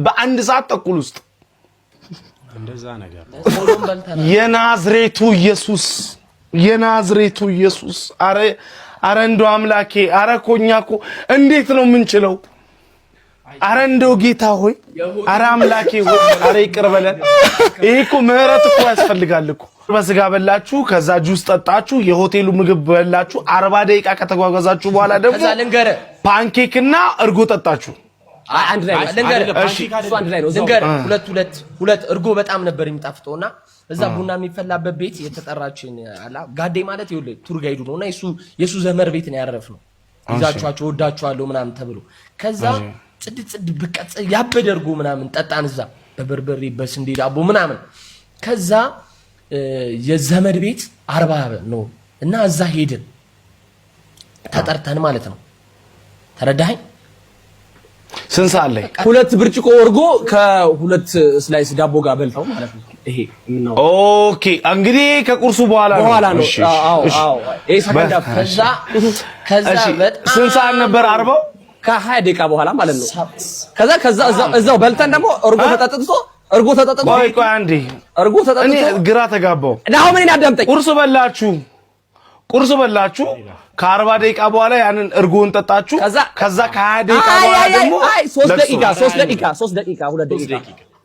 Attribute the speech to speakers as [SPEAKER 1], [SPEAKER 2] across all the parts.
[SPEAKER 1] በአንድ ሰዓት ተኩል ውስጥ።
[SPEAKER 2] እንደዛ ነገር።
[SPEAKER 3] ቆሎም በልተናል።
[SPEAKER 1] የናዝሬቱ ኢየሱስ፣ የናዝሬቱ ኢየሱስ! አረ አረ እንደው አምላኬ፣ አረ እኮ እኛ እኮ እንዴት ነው የምንችለው? አረ እንደው ጌታ ሆይ፣ አረ አምላኬ ሆይ፣ አረ ይቅር በለን። ይሄ እኮ ምህረት እኮ ያስፈልጋል እኮ። በስጋ በላችሁ፣ ከዛ ጁስ ጠጣችሁ፣ የሆቴሉ ምግብ በላችሁ። 40 ደቂቃ ከተጓጓዛችሁ በኋላ ደግሞ
[SPEAKER 3] ከዛ ልንገርህ
[SPEAKER 1] Pancake እና እርጎ ጠጣችሁ።
[SPEAKER 3] አይ፣ አንድ ላይ ነው። ልንገርህ፣
[SPEAKER 1] እሺ።
[SPEAKER 4] እሱ አንድ ላይ ነው። እዛው
[SPEAKER 3] ልንገርህ፣ ሁለት ሁለት ሁለት እርጎ በጣም ነበር የሚጣፍጠው እና እዛ ቡና የሚፈላበት ቤት የተጠራችን አላ ጋዴ ማለት ይኸውልህ tour guide ኡ ነው እና የሱ ዘመድ ቤት ነው ያረፍነው። ይዛችኋቸው ወዳችኋለሁ ምናምን ተብሎ ከዛ ጽድ ጽድ በቃ ያበደ እርጎ ምናምን ጠጣን እዛ በበርበሬ በስንዴ ዳቦ ምናምን። ከዛ የዘመድ ቤት 40 ነው እና እዛ ሄድን ተጠርተን ማለት ነው። ተረዳኸኝ?
[SPEAKER 1] ስንት ሰዓት ላይ?
[SPEAKER 4] ሁለት ብርጭቆ እርጎ ከሁለት slice ዳቦ ጋር በልተው ማለት ነው። ይሄ የምናወራው
[SPEAKER 1] Okay፣ እንግዲህ ከቁርሱ በኋላ ነው።
[SPEAKER 4] በኋላ ነው።
[SPEAKER 1] እሺ፣
[SPEAKER 4] አዎ።
[SPEAKER 1] እሺ።
[SPEAKER 4] አዎ፣ ይሄ second half።
[SPEAKER 3] ከዛ
[SPEAKER 1] እሺ፣
[SPEAKER 3] በጣም
[SPEAKER 1] ስንት ሰዓት ነበር 40ው?
[SPEAKER 4] ከ20 ደቂቃ በኋላ ማለት ነው። ከዛ እዛው በልተን ደግሞ እርጎ ተጠጥቶ እርጎ ተጠጥቶ
[SPEAKER 1] ቆይ ቆይ አንዴ፣
[SPEAKER 4] እርጎ
[SPEAKER 1] እኔ
[SPEAKER 4] ተጠጥቶ
[SPEAKER 1] ግራ ተጋባው።
[SPEAKER 4] አሁን እኔን አዳምጠኝ።
[SPEAKER 1] ቁርስ በላችሁ፣ ቁርስ በላችሁ። ከ40 ደቂቃ በኋላ ያንን እርጎን ጠጣችሁ። ከዛ ከ20 ደቂቃ
[SPEAKER 4] አይ
[SPEAKER 1] በኋላ
[SPEAKER 4] አይ
[SPEAKER 1] ደግሞ
[SPEAKER 4] አይ፣ 3
[SPEAKER 1] ለቅሶ።
[SPEAKER 4] ደቂቃ፣ 3 ደቂቃ፣ 3 ደቂቃ፣ 2 ደቂቃ።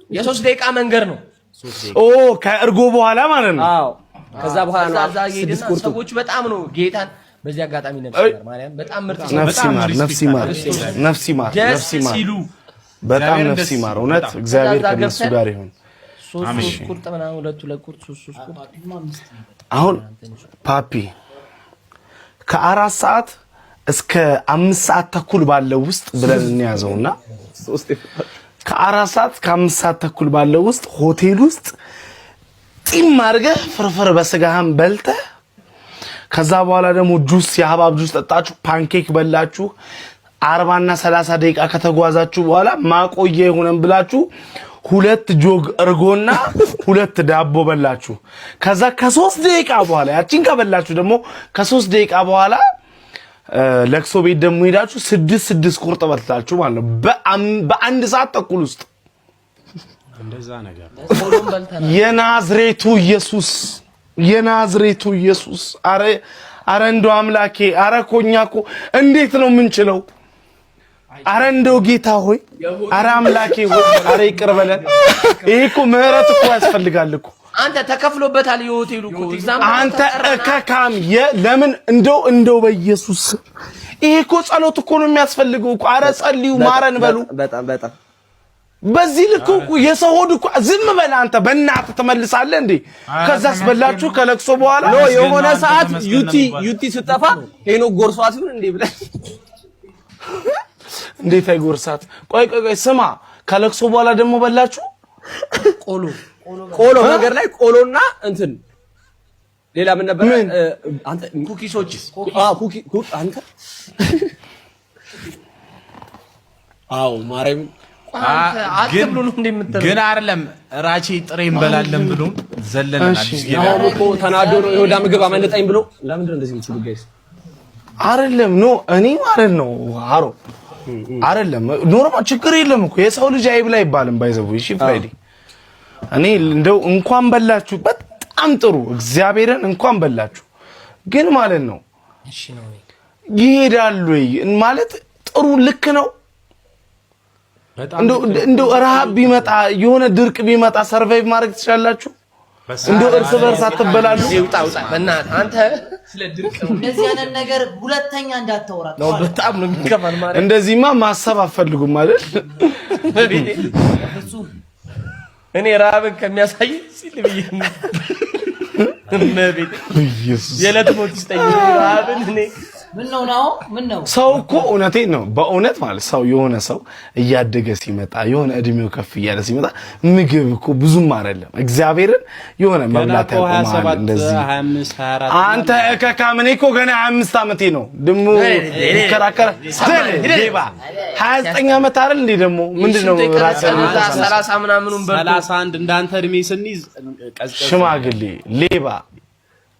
[SPEAKER 3] የ3 ደቂቃ መንገድ ነው።
[SPEAKER 1] ኦ፣ ከእርጎ በኋላ ማለት ነው።
[SPEAKER 4] አዎ፣ ከዛ በኋላ
[SPEAKER 3] ከዛ
[SPEAKER 4] ነው
[SPEAKER 3] እዛ
[SPEAKER 4] ስድስት
[SPEAKER 3] ሄድና
[SPEAKER 4] ቁርጡ።
[SPEAKER 3] ሰዎቹ በጣም ነው ጌታን በዚህ አጋጣሚ ነፍስ ይማር ማርያም በጣም ምርጥ ሰው።
[SPEAKER 1] ነፍስ ይማር፣ ነፍስ ይማር፣ ነፍስ ይማር፣
[SPEAKER 3] ደስ
[SPEAKER 1] ነፍስ ይማር።
[SPEAKER 3] ሲሉ
[SPEAKER 1] በጣም
[SPEAKER 2] እግዚአብሔር
[SPEAKER 1] ነፍስ
[SPEAKER 2] ደስ
[SPEAKER 1] ይማር። እውነት
[SPEAKER 2] በጣም።
[SPEAKER 1] እግዚአብሔር
[SPEAKER 3] ከዛ
[SPEAKER 1] ከነሱ
[SPEAKER 3] ገብተን
[SPEAKER 1] ጋር ይሁን።
[SPEAKER 3] ሶስት ሶስት ቁርጥ ምናምን፣ ሁለት ሁለት ቁርጥ፣ ሶስት ሶስት ቁርጥ።
[SPEAKER 1] አሁን ፓፒ ከ4 ሰዓት እስከ 5 ሰዓት ተኩል ባለው ውስጥ ብለን እንያዘውና ከ4 ሰዓት እስከ 5 ሰዓት ተኩል ባለው ውስጥ ሆቴል ውስጥ ጢም አድርገህ ፍርፍር በስጋህን በልተህ ከዛ በኋላ ደግሞ ጁስ፣ የሀባብ ጁስ ጠጣችሁ፣ pancake በላችሁ። 40ና 30 ደቂቃ ከተጓዛችሁ በኋላ ማቆያ የሆነን ብላችሁ ሁለት ጆግ እርጎና ሁለት ዳቦ በላችሁ። ከዛ ከ3 ደቂቃ በኋላ ያቺን ከበላችሁ ደግሞ ከ3 ደቂቃ በኋላ ለቅሶ ቤት ደግሞ ሄዳችሁ ስድስት ስድስት ቁርጥ በልታችሁ ማለት ነው በአንድ ሰዓት ተኩል ውስጥ።
[SPEAKER 2] እንደዛ ነገር።
[SPEAKER 3] ቆሎም በልተናል።
[SPEAKER 1] የናዝሬቱ ኢየሱስ፣ የናዝሬቱ ኢየሱስ! አረ አረ እንደው አምላኬ፣ አረ እኮ እኛ እኮ እንዴት ነው የምንችለው? አረ እንደው ጌታ ሆይ፣ አረ አምላኬ ሆይ፣ አረ ይቅር በለን። ይሄ እኮ ምህረት እኮ ያስፈልጋል እኮ።
[SPEAKER 3] አንተ ተከፍሎበታል የሆቴሉ እኮ እዛም።
[SPEAKER 1] አንተ እከካም፣ ለምን እንደው በኢየሱስ ይሄ እኮ ጸሎት እኮ ነው የሚያስፈልገው እኮ። አረ ጸልዩ፣ ማረን በሉ።
[SPEAKER 4] በጣም በጣም።
[SPEAKER 1] በዚህ ልክ እኮ የሰው ሆድ እኮ ዝም በል አንተ፣ በእናትህ ትመልሳለህ እንዴ? ከዛስ በላችሁ ከለቅሶ በኋላ?
[SPEAKER 4] No፣ የሆነ
[SPEAKER 2] አንተ
[SPEAKER 4] ሰዓት
[SPEAKER 2] ተመስገን
[SPEAKER 4] ዩቲ
[SPEAKER 2] ነው የሚባለው።
[SPEAKER 4] ዩቲ ስጠፋ ሄኖክ ጎርሷት ይሁን እንዴ ብለህ
[SPEAKER 1] እንዴት አይጎርሳት? ቆይ ቆይ ቆይ ስማ፣ ከለቅሶ በኋላ ደግሞ በላችሁ?
[SPEAKER 3] ቆሎ።
[SPEAKER 4] ቆሎ መንገድ ላይ ቆሎና እንትን ሌላ ምን ነበር?
[SPEAKER 1] ምን?
[SPEAKER 4] አንተ
[SPEAKER 3] Cookies ኦች።
[SPEAKER 4] አዎ፣ cookie አንተ አዎ ማርያም።
[SPEAKER 3] አንተ አትብሉ ነው እንደምትለው።
[SPEAKER 2] ግን አይደለም ራቼ ጥሬ እንበላለን ብሎ ዘለለን አዲስ ገበያ።
[SPEAKER 4] አሁን እኮ ተናዶ ነው የሆዳ ምግብ አመለጠኝ ብሎ። ለምንድን ነው እንደዚህ የምትሉ guys?
[SPEAKER 1] አይደለም፣ no፣ እኔ ማለት ነው አሮ አይደለም፣ normal ችግር የለም እኮ፣ የሰው ልጅ አይብላ አይባልም። By the way፣ እሺ ፍራይዴ፣ እኔ እንደው እንኳን በላችሁ በጣም ጥሩ፣ እግዚአብሔርን እንኳን በላችሁ። ግን ማለት ነው
[SPEAKER 3] እሺ ነው።
[SPEAKER 1] ይሄዳሉ ወይ ማለት ጥሩ ልክ ነው።
[SPEAKER 2] በጣም።
[SPEAKER 1] እንደው ረሃብ ቢመጣ፣ የሆነ ድርቅ ቢመጣ survive ማድረግ ትችላላችሁ? እንደው እርስ በርስ አትበላሉ?
[SPEAKER 3] ውጣ ውጣ፣ በእናትህ አንተ ስለ ድርቅ ነው።
[SPEAKER 5] እንደዚህ አይነት ነገር ሁለተኛ እንዳታወራ።
[SPEAKER 3] ነው፣ በጣም ነው የሚከፋል ማለት።
[SPEAKER 1] እንደዚህማ ማሰብ አትፈልጉም አይደል?
[SPEAKER 5] ፍጹም።
[SPEAKER 3] እኔ ረሃብን ከሚያሳይ ሲል ብዬ እመቤቴ
[SPEAKER 1] ኢየሱስ።
[SPEAKER 3] የዕለት ሞት ይስጠኝ ረሃብን እኔ።
[SPEAKER 5] ምን ነው ናው? ምን ነው?
[SPEAKER 1] ሰው እኮ እውነቴን ነው፣ በእውነት ማለት ሰው የሆነ ሰው እያደገ ሲመጣ፣ የሆነ እድሜው ከፍ እያለ ሲመጣ ምግብ እኮ ብዙም አይደለም። እግዚአብሔርን የሆነ
[SPEAKER 2] ገና
[SPEAKER 1] መብላት
[SPEAKER 2] እኮ
[SPEAKER 1] ያቆማል።
[SPEAKER 2] 27
[SPEAKER 1] እንደዚህ
[SPEAKER 2] 25 24።
[SPEAKER 1] አንተ እከካም፣ እኔ እኮ ገና 25 ዓመቴ ነው። ድሞ ይከራከረ ሌባ፣ 29 ዓመት አይደል እንዴ? ደግሞ ምንድን ነው ራስህን የምታሳንሰው?
[SPEAKER 3] 30 ምናምኑን በልቶ
[SPEAKER 2] 31 እንዳንተ እድሜ ስንይዝ ቀዝቀዝ
[SPEAKER 1] ሽማግሌ ሌባ።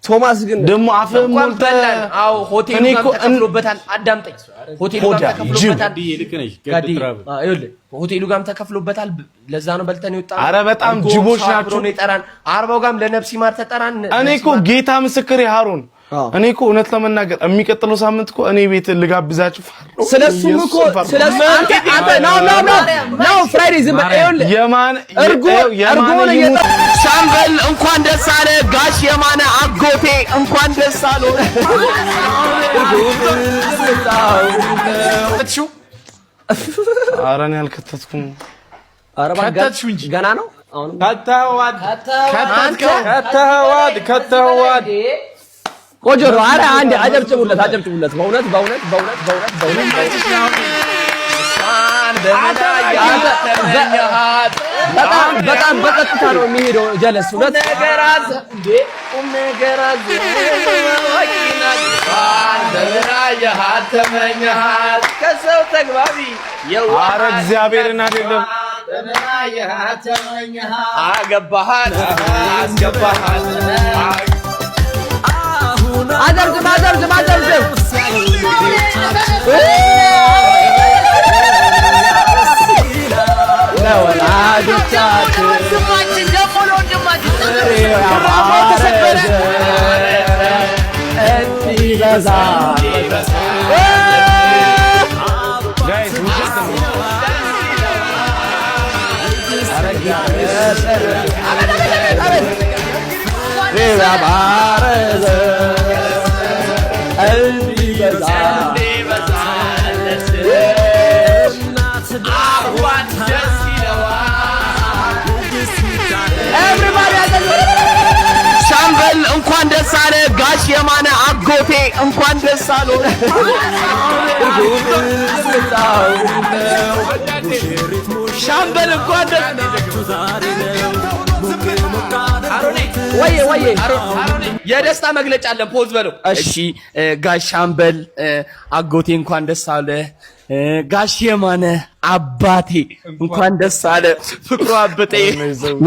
[SPEAKER 4] ቶማስ ግን
[SPEAKER 1] ደግሞ አፍህን
[SPEAKER 3] እንኳን
[SPEAKER 1] ሞልተህ
[SPEAKER 3] በላን። አዎ ሆቴሉ
[SPEAKER 1] እኔ
[SPEAKER 3] ጋርም
[SPEAKER 1] እኮ
[SPEAKER 3] ተከፍሎበታል። አዳምጠኝ። ሆቴሉ ጋርም
[SPEAKER 1] ሆዳ
[SPEAKER 3] ተከፍሎበታል።
[SPEAKER 2] ልክ ነሽ።
[SPEAKER 3] ጋዲ ይኸውልህ ሆቴሉ ጋርም ተከፍሎበታል። ለዛ ነው በልተን የወጣነው።
[SPEAKER 1] አረ በጣም
[SPEAKER 3] እርጎ
[SPEAKER 1] ጅቦች
[SPEAKER 3] ሰው
[SPEAKER 1] ናችሁ።
[SPEAKER 3] አብሮ ነው የጠራን። አርባው ጋርም ለነፍሲ ማር ተጠራን።
[SPEAKER 1] እኔ እኮ ጌታ ምስክሬ ሃሩን፣ እኔ እኮ እውነት ለመናገር የሚቀጥለው ሳምንት እኮ እኔ ቤት ልጋብዛችሁ ፈራሁ።
[SPEAKER 4] ስለሱም እኮ
[SPEAKER 1] ኢየሱስ
[SPEAKER 4] ስለሱ አንተ አንተ no, no, no, no, ፍራይዴ ዝም በል። ይኸውልህ
[SPEAKER 1] የማን
[SPEAKER 4] እርጎ
[SPEAKER 1] የማን
[SPEAKER 4] እርጎን
[SPEAKER 1] ይሙት
[SPEAKER 3] ሻምበል እንኳን ደስ አለ። ጋሽ የማነ አጎቴ እንኳን ደስ አለ።
[SPEAKER 2] ከተትሽው?
[SPEAKER 1] ኧረ እኔ አልከተትኩም።
[SPEAKER 4] ኧረ እባክህ
[SPEAKER 2] ከተትሽው እንጂ።
[SPEAKER 4] ገና ነው አሁንም።
[SPEAKER 2] ከተኸዋል፣ ከተኸዋል፣ ከተኸዋል።
[SPEAKER 4] ቆንጆ ነው። ኧረ አንዴ አጨብጭቡለት፣ አጨብጭቡለት። በእውነት በእውነት በእውነት በእውነት በእውነት በጣም በጣም በጸጥታ ነው የሚሄደው ጀለስ እውነት።
[SPEAKER 3] ነገራዝ እንዴ ቁም ነገራዝ ተመኘሃት ከሰው ተግባቢ።
[SPEAKER 1] ኧረ እግዚአብሔርን አይደለም።
[SPEAKER 3] አገባሃት አስገባሃት።
[SPEAKER 4] አጨብጭብ፣ አጨብጭብ፣ አጨብጭብ። ለወላጆቻችን
[SPEAKER 5] ወንድማችን ደግሞ ለወንድማችን
[SPEAKER 4] እንዲበዛ።
[SPEAKER 1] Guys ውሸት ነው።
[SPEAKER 4] ያማረ እንዲበዛ።
[SPEAKER 3] አሁን ደስ ይለዋል።
[SPEAKER 4] Everybody አጨብጭብ።
[SPEAKER 3] ሻምበል እንኳን ደስ አለ። ጋሽ የማነ አጎቴ እንኳን ደስ አለ። ሻምበል እንኳን ደስ
[SPEAKER 4] ወዬ ወዬ።
[SPEAKER 3] የደስታ መግለጫ አለን። Pause በለው። እሺ ጋሽ ሻምበል አጎቴ እንኳን ደስ አለ። ጋሽ የማነ አባቴ እንኳን ደስ አለ። ፍቅሩ አበጤ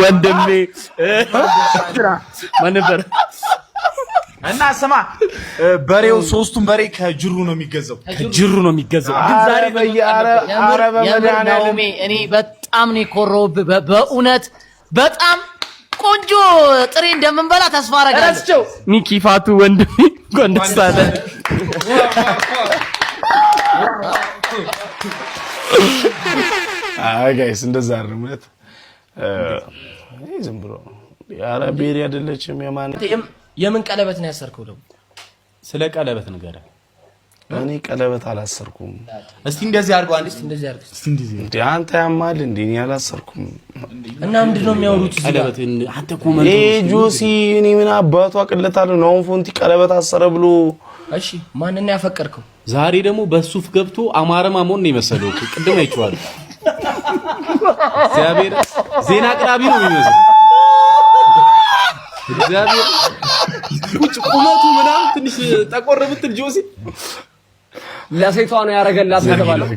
[SPEAKER 3] ወንድሜ ማን ነበር?
[SPEAKER 2] እና ስማ በሬው ሶስቱን በሬ ከጅሩ ነው የሚገዛው።
[SPEAKER 3] ከጅሩ ነው የሚገዛው። ግን ዛሬ
[SPEAKER 1] ኧረ ኧረ
[SPEAKER 5] የምር
[SPEAKER 1] በመድኃኒዓለም።
[SPEAKER 5] ናኦሜ እኔ በጣም ነው የኮራሁብህ። በእውነት በጣም ቆንጆ ጥሬ እንደምንበላ ተስፋ አደርጋለሁ።
[SPEAKER 3] ረስቸው ሚኪ ፋቱ ወንድሜ እንኳን ደስ አለ።
[SPEAKER 1] አይ guys እንደዛ አይደለም። እውነት ይሄ ዝም ብሎ ነው። ኧረ ቤሪ አይደለችም የማን
[SPEAKER 3] የምን ቀለበት ነው ያሰርከው ደግሞ?
[SPEAKER 2] ስለ ቀለበት ንገረን።
[SPEAKER 1] እኔ ቀለበት አላሰርኩም።
[SPEAKER 2] እስቲ እንደዚህ አድርገው አንዴ።
[SPEAKER 3] እስቲ እንደዚህ አድርግ።
[SPEAKER 2] እስቲ እንደዚህ።
[SPEAKER 1] እንዴ አንተ ያማል እንዴ? እኔ አላሰርኩም።
[SPEAKER 3] እና ምንድን ነው የሚያወሩት እዚህ ጋር?
[SPEAKER 2] ቀለበት አንተ comment
[SPEAKER 1] ይሄ ጆሲ እኔ ምን አባቱ አቅለታለሁ። ናሆም ፎንቲ ቀለበት አሰረ ብሎ።
[SPEAKER 3] እሺ ማንን ነው ያፈቀርከው?
[SPEAKER 2] ዛሬ ደግሞ በሱፍ ገብቶ አማረ ማሞን ነው የመሰለው እኮ። ቅድም አይቼዋለሁ። እግዚአብሔር ዜና አቅራቢ ነው የሚመስለው። እግዚአብሔር ቁጭ ቁመቱ ምናምን ትንሽ ጠቆር ብትል ጆሲ።
[SPEAKER 4] ለሴቷ ነው ያደረገላት የተባለው።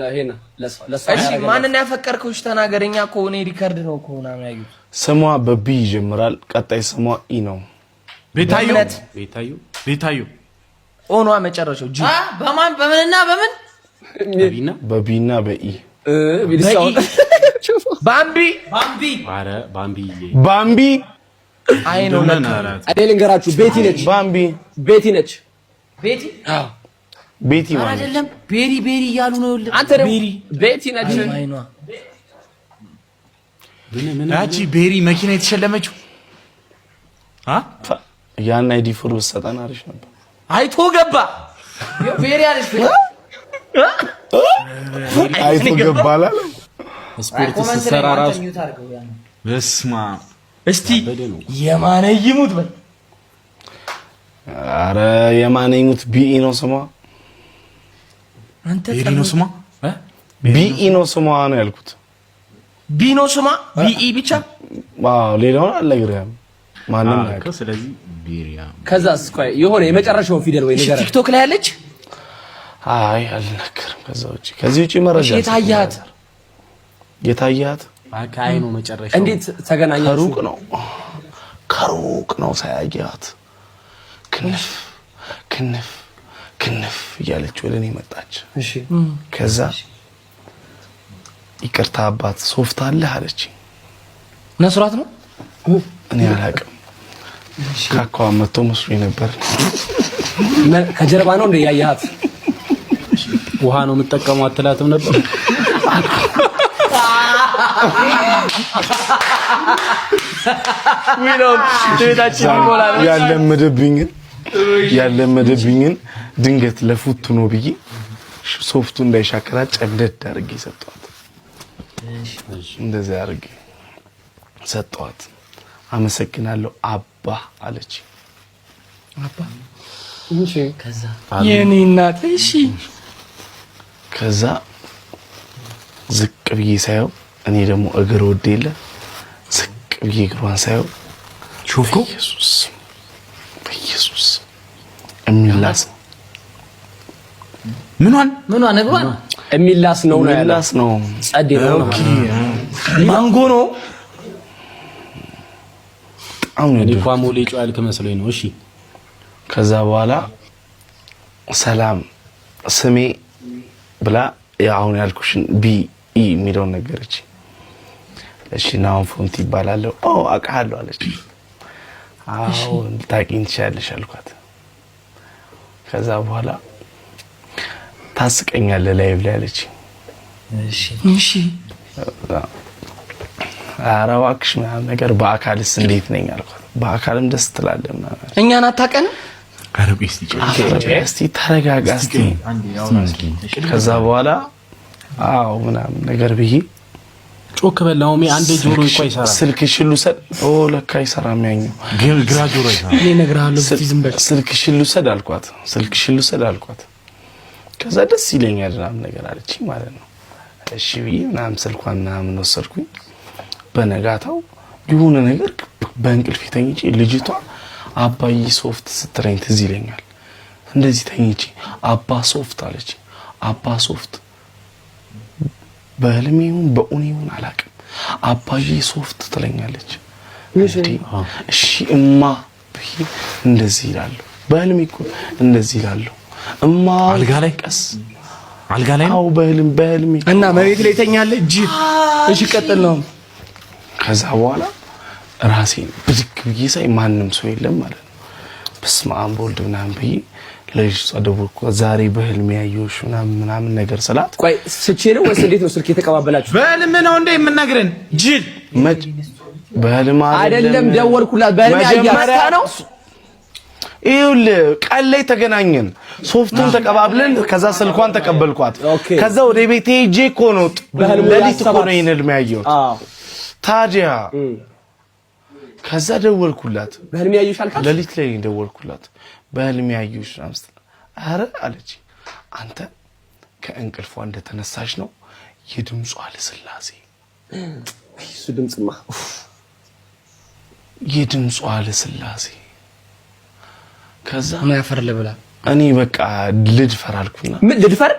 [SPEAKER 4] ይሄን ለሷ ለሷ
[SPEAKER 3] እሺ
[SPEAKER 4] ያደረገላት።
[SPEAKER 3] ማንን ነው ያፈቀርከው? እሺ ተናገረኛ እኮ እኔ record ነው እኮ ምናምን ያዩት።
[SPEAKER 1] ስሟ በ B ይጀምራል። ቀጣይ ስሟ E ነው።
[SPEAKER 2] ቤታዮ።
[SPEAKER 3] በእምነት።
[SPEAKER 2] ቤታዮ፣ ቤታዮ።
[SPEAKER 3] ኦኗ መጨረሻው G።
[SPEAKER 5] አ በማን በምንና በምን?
[SPEAKER 2] ቢና።
[SPEAKER 1] በ B እና በ E።
[SPEAKER 4] ቢልሳውን
[SPEAKER 3] ባምቢ።
[SPEAKER 5] ባምቢ።
[SPEAKER 2] አረ ባምቢ።
[SPEAKER 1] ባምቢ።
[SPEAKER 3] አይ ነው ለካ።
[SPEAKER 4] እኔ ልንገራችሁ ቤቲ ነች።
[SPEAKER 1] ባምቢ።
[SPEAKER 4] ቤቲ ነች።
[SPEAKER 5] ቤቲ።
[SPEAKER 1] ቤቲ
[SPEAKER 5] ኧረ
[SPEAKER 1] ማለት
[SPEAKER 5] አይደለም ቤሪ ቤሪ እያሉ ነው። ይኸውልህ
[SPEAKER 4] አንተ ደግሞ ቤቲ ነች።
[SPEAKER 3] አይኗ።
[SPEAKER 2] ያቺ ቤሪ መኪና የተሸለመችው አ
[SPEAKER 1] ያን ID four ብትሰጠን አሪፍ ነበር።
[SPEAKER 3] አይቶ ገባ።
[SPEAKER 5] ይኸው ቤሪ አለች።
[SPEAKER 1] አይቶ ገባላል።
[SPEAKER 2] ስፖርት
[SPEAKER 5] Comment ላይ
[SPEAKER 2] ስትሰራ
[SPEAKER 5] አንተ
[SPEAKER 2] ራሱ
[SPEAKER 5] mute አድርገው ያን።
[SPEAKER 2] በስማ
[SPEAKER 3] እስቲ የማነ ይሙት በል።
[SPEAKER 1] አረ የማነ ይሙት BE ነው ስሟ።
[SPEAKER 3] አንተ
[SPEAKER 2] ቤሪ ነው ስሟ እ?
[SPEAKER 1] BE ነው ስሟ ነው ያልኩት።
[SPEAKER 3] B ነው ስሟ BE ብቻ።
[SPEAKER 1] አዎ ሌላውን አልነግርህም። ማንም
[SPEAKER 2] አዎ
[SPEAKER 1] አያውቅም።
[SPEAKER 2] እኮ ስለዚህ ቤሪያ።
[SPEAKER 4] ከዛስ ቆይ የሆነ የመጨረሻውን ፊደል ወይ
[SPEAKER 3] እሺ
[SPEAKER 4] ንገረን።
[SPEAKER 3] ቲክቶክ ላይ ያለች?
[SPEAKER 1] አይ አልነገርም። ከዛ ውጪ ከዚህ ውጪ መረጃ
[SPEAKER 3] እሺ የታያት?
[SPEAKER 1] የታያት?
[SPEAKER 2] አይ ነው መጨረሻው።
[SPEAKER 4] እንዴት ተገናኛችሁ?
[SPEAKER 1] ከሩቅ ነው ከሩቅ ነው ሳያያት። ክንፍ ክንፍ ክንፍ እያለች ወደ እኔ መጣች። ከዛ ይቅርታ አባት ሶፍት አለህ አለች።
[SPEAKER 3] ነስሯት ነው።
[SPEAKER 1] እኔ አላቅም፣ ካካዋ መጥቶ መስሎኝ ነበር።
[SPEAKER 4] ከጀርባ ነው እንደ ያያሃት?
[SPEAKER 6] ውሃ ነው የምጠቀመው አትላትም ነበር?
[SPEAKER 1] ያለመደብኝን ድንገት ለፉቱ ነው ብዬ ሶፍቱ እንዳይሻከራ ጨምደድ አድርጌ ሰጠኋት። እንደዚህ አድርጌ ሰጠኋት። አመሰግናለሁ አባ አለች።
[SPEAKER 3] አባ ከዛ የኔ እናት እሺ።
[SPEAKER 1] ከዛ ዝቅ ብዬ ሳየው እኔ ደግሞ እግር ወድ የለ ዝቅ ብዬ እግሯን ሳየው
[SPEAKER 2] ሾፍኮ
[SPEAKER 1] በኢየሱስ በኢየሱስ የሚላስ
[SPEAKER 2] ምኗን
[SPEAKER 5] ምኗን እግሯን
[SPEAKER 4] የሚላስ ነው ነው ያለው።
[SPEAKER 1] የሚላስ ነው።
[SPEAKER 4] ጸዴ ነው።
[SPEAKER 1] Okay
[SPEAKER 3] ማንጎ ነው።
[SPEAKER 1] በጣም ነው
[SPEAKER 6] እኔ
[SPEAKER 1] የወደድኩት።
[SPEAKER 6] እኮ አሞሌ ጨው ያልክ መስሎኝ ነው። እሺ
[SPEAKER 1] ከዛ በኋላ ሰላም ስሜ ብላ አሁን ያልኩሽን B E የሚለውን ነገረች። እሺ ናሆም ፎንቲ ይባላለሁ። ኦ አውቃለሁ አለች። አዎ ልታውቂኝ ትችያለሽ አልኳት። ከዛ በኋላ ታስቀኛለህ live ላይ አለች።
[SPEAKER 3] እሺ
[SPEAKER 1] ኧረ እባክሽ ምናምን ነገር በአካልስ እንዴት ነኝ አልኳት። በአካልም ደስ ትላለህ ምናምን አለች።
[SPEAKER 3] እኛን አታውቀንም?
[SPEAKER 2] ኧረ ቆይ እስቲ
[SPEAKER 1] እስቲ ተረጋጋ እስቲ። ከዛ በኋላ አዎ ምናምን ነገር ብዬ
[SPEAKER 6] ጮክ በል ናሆሜ፣ አንድ ጆሮ እኮ አይሰራም።
[SPEAKER 1] ስልክሽን ልውሰድ። ኦ ለካ አይሰራም ያኛው።
[SPEAKER 2] ግራ ጆሮ አይሰራም።
[SPEAKER 3] እኔ እነግርሃለሁ ብትይ ዝም በል።
[SPEAKER 1] ስልክሽን ልውሰድ አልኳት። ስልክሽን ልውሰድ አልኳት። ከዛ ደስ ይለኛል ምናምን ነገር አለችኝ ማለት ነው። እሺ ብዬ ምናምን ስልኳን ምናምን ወሰድኩኝ። በነጋታው የሆነ ነገር በእንቅልፌ ተኝቼ ልጅቷ አባዬ ሶፍት ስትለኝ ትዝ ይለኛል። እንደዚህ ተኝቼ አባ ሶፍት አለች። አባ ሶፍት በህልሜ ይሁን በእውኔ ይሁን አላውቅም። አባዬ ሶፍት ትለኛለች። እንዴ እሺ እማ ብዬ እንደዚህ ይላለሁ። በህልሜ እኮ እንደዚህ ይላለሁ። እማ
[SPEAKER 2] አልጋ ላይ
[SPEAKER 1] ቀስ
[SPEAKER 2] አልጋ ላይ ነው።
[SPEAKER 1] አዎ በህልም በህልሜ
[SPEAKER 3] እና መሬት ላይ ተኛለህ ጅል። እሺ ቀጥል ነው።
[SPEAKER 1] ከዛ በኋላ ራሴን ብድግ ብዬ ሳይ ማንም ሰው የለም ማለት ነው። በስመ አብ ወልድ ምናምን ብዬ ለልጅቷ ደወልኩ። ዛሬ በህልሜ ያየሁሽ ምናምን ምናምን ነገር ስላት
[SPEAKER 4] ቆይ ስቼ ነው ወይስ እንዴት ነው ስልክ የተቀባበላችሁ?
[SPEAKER 2] በህልም ነው እንደ የምነግረን ጅል።
[SPEAKER 1] በህልም
[SPEAKER 4] አይደለም ደወልኩላት። በህልሜ አያት ነው።
[SPEAKER 1] ይኸውልህ ቀን ላይ ተገናኘን፣ ሶፍቱን ተቀባብለን ከዛ ስልኳን ተቀበልኳት።
[SPEAKER 4] Okay።
[SPEAKER 1] ከዛ ወደ ቤቴ ሄጄ እኮ ነው
[SPEAKER 4] በህልሙ
[SPEAKER 1] ሌሊት እኮ
[SPEAKER 4] ያሰባት።
[SPEAKER 1] ነው ይሄን ህልም ያየሁት።
[SPEAKER 4] አዎ
[SPEAKER 1] ታዲያ ከዛ ደወልኩላት።
[SPEAKER 4] በህልሜ ያየሁሽ አልካት?
[SPEAKER 1] ሌሊት ላይ ነው ደወልኩላት። በህልሜ ያየሁሽ ምናምን ስትል ኧረ አለች። አንተ ከእንቅልፏ እንደተነሳሽ ነው የድምጿ ልስላሴ፣
[SPEAKER 4] እሱ ድምፅማ
[SPEAKER 1] የድምጿ ልስላሴ። ከዛ
[SPEAKER 3] ምን ያፈር ልብላ።
[SPEAKER 1] እኔ በቃ ልድፈር አልኩና
[SPEAKER 4] ምን ልድፈር?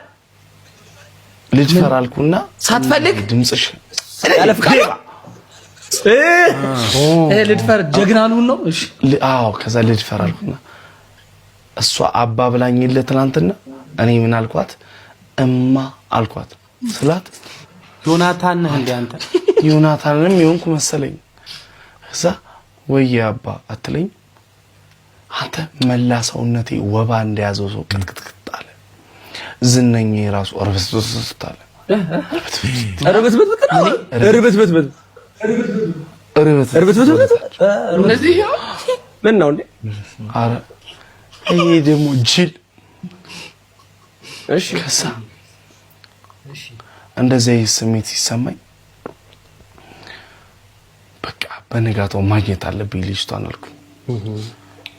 [SPEAKER 1] ልድፈር አልኩና
[SPEAKER 3] ሳትፈልግ
[SPEAKER 1] ድምፅሽ
[SPEAKER 4] ያለ ፍቃድ?
[SPEAKER 3] ልድፈር ጀግና ልሁን ነው። እሺ
[SPEAKER 1] አዎ ከዛ ልድፈር አልኩና እሷ አባ ብላኝ የለ ትናንትና እኔ ምን አልኳት? እማ አልኳት ስላት
[SPEAKER 6] ዮናታን ነህ እንዴ አንተ?
[SPEAKER 1] ዮናታንንም የሆንኩ መሰለኝ። ከዛ ወይ አባ አትለኝ አንተ መላ ሰውነቴ ወባ እንደያዘው ሰው ቅጥቅጥቅጥ አለ። ዝነኛ የራሱ እርብስብስብስ አለ።
[SPEAKER 4] እርብትብት ነው። እርብትብት
[SPEAKER 1] እርብት
[SPEAKER 4] እርብትብት
[SPEAKER 3] እንደዚህ
[SPEAKER 4] ምን ነው እንዴ?
[SPEAKER 1] አረ ይሄ ደግሞ ጅል።
[SPEAKER 4] እሺ
[SPEAKER 1] ከዛ እንደዚህ አይነት ስሜት ሲሰማኝ በቃ በነጋታው ማግኘት አለብኝ ልጅቷን አልኩኝ።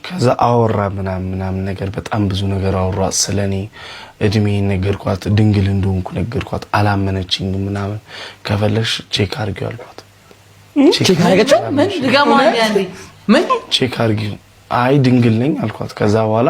[SPEAKER 1] ከዛ አወራ ምናምን ምናምን ነገር በጣም ብዙ ነገር አወራ። ስለኔ እድሜ ነገርኳት፣ ድንግል እንደሆንኩ ነገርኳት። አላመነችኝም ምናምን። ከፈለግሽ check አድርጊው አልኳት።
[SPEAKER 4] Check አደረገችው?
[SPEAKER 5] ምን ድጋማ አንዴ አንዴ ምን
[SPEAKER 1] Check አድርጊው። አይ ድንግል ነኝ አልኳት። ከዛ በኋላ